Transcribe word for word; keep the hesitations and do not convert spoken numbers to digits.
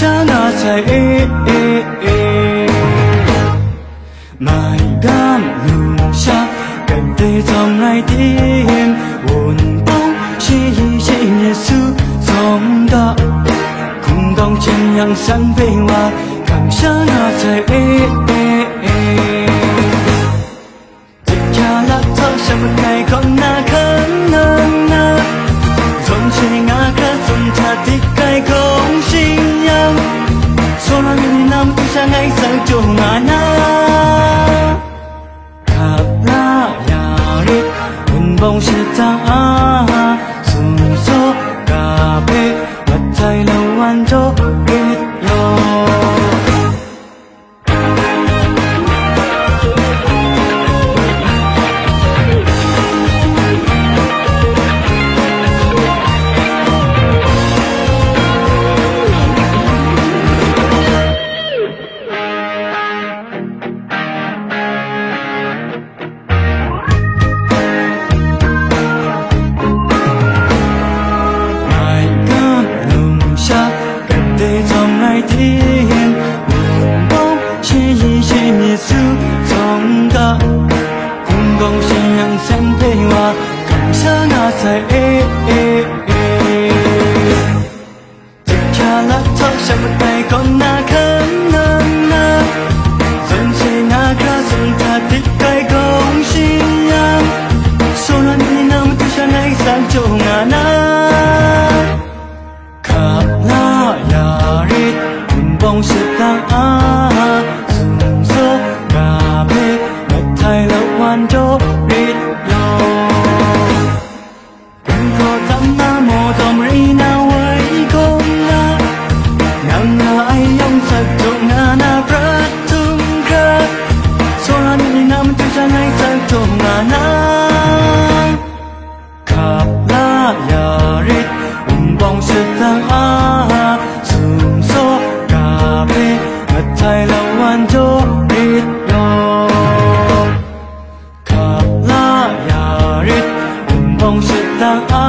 Sha nga sai e, e, e. Maigan lung sha, gade zong rai tim, wun bawng shi yi shi myit su zong ga, hkungdawng shin yang san hpe wa, kamsha nga sai e, e, e. Jahkya laktak sha matai kaw na hkan nang na, zawn she nga hkra zawn hta dik ai gawng shing yang, sora myit ni na matu sha ngai tsang jaw nga na. Hkap la ya rit, wun bawng shadang a, sumsaw ga hpe, mat ai lawan jaw rit law. Maigan lung sha, gade zong rai tim, wun bawng shi yi shi myit su zong ga, hkungdawng shin yang san hpe wa, kamsha nga sai e, e, e. Jahkya laktak sha matai kaw na hkan nang na, zawn she nga hkra zawn hta dik ai gawng shing yang, sora myit ni na matu sha ngai tsang jaw nga na. Hkap la ya rit, wun bawng shadang a, sumsaw ga hpe, mat ai lawan jaw rit law. Gun hkaw tam na maw, dawm rai na wai kawng na, nang ra ai yawng tsat jaw nga na, prat htum hkra, sora myit ni na matu sha ngai tsat jaw nga na. Hkap la ya rit, wun bawng shadang a, sumsaw ga hpe, mat ai lawan jaw rit law. Hkap la ya rit, wun bawng shadang a,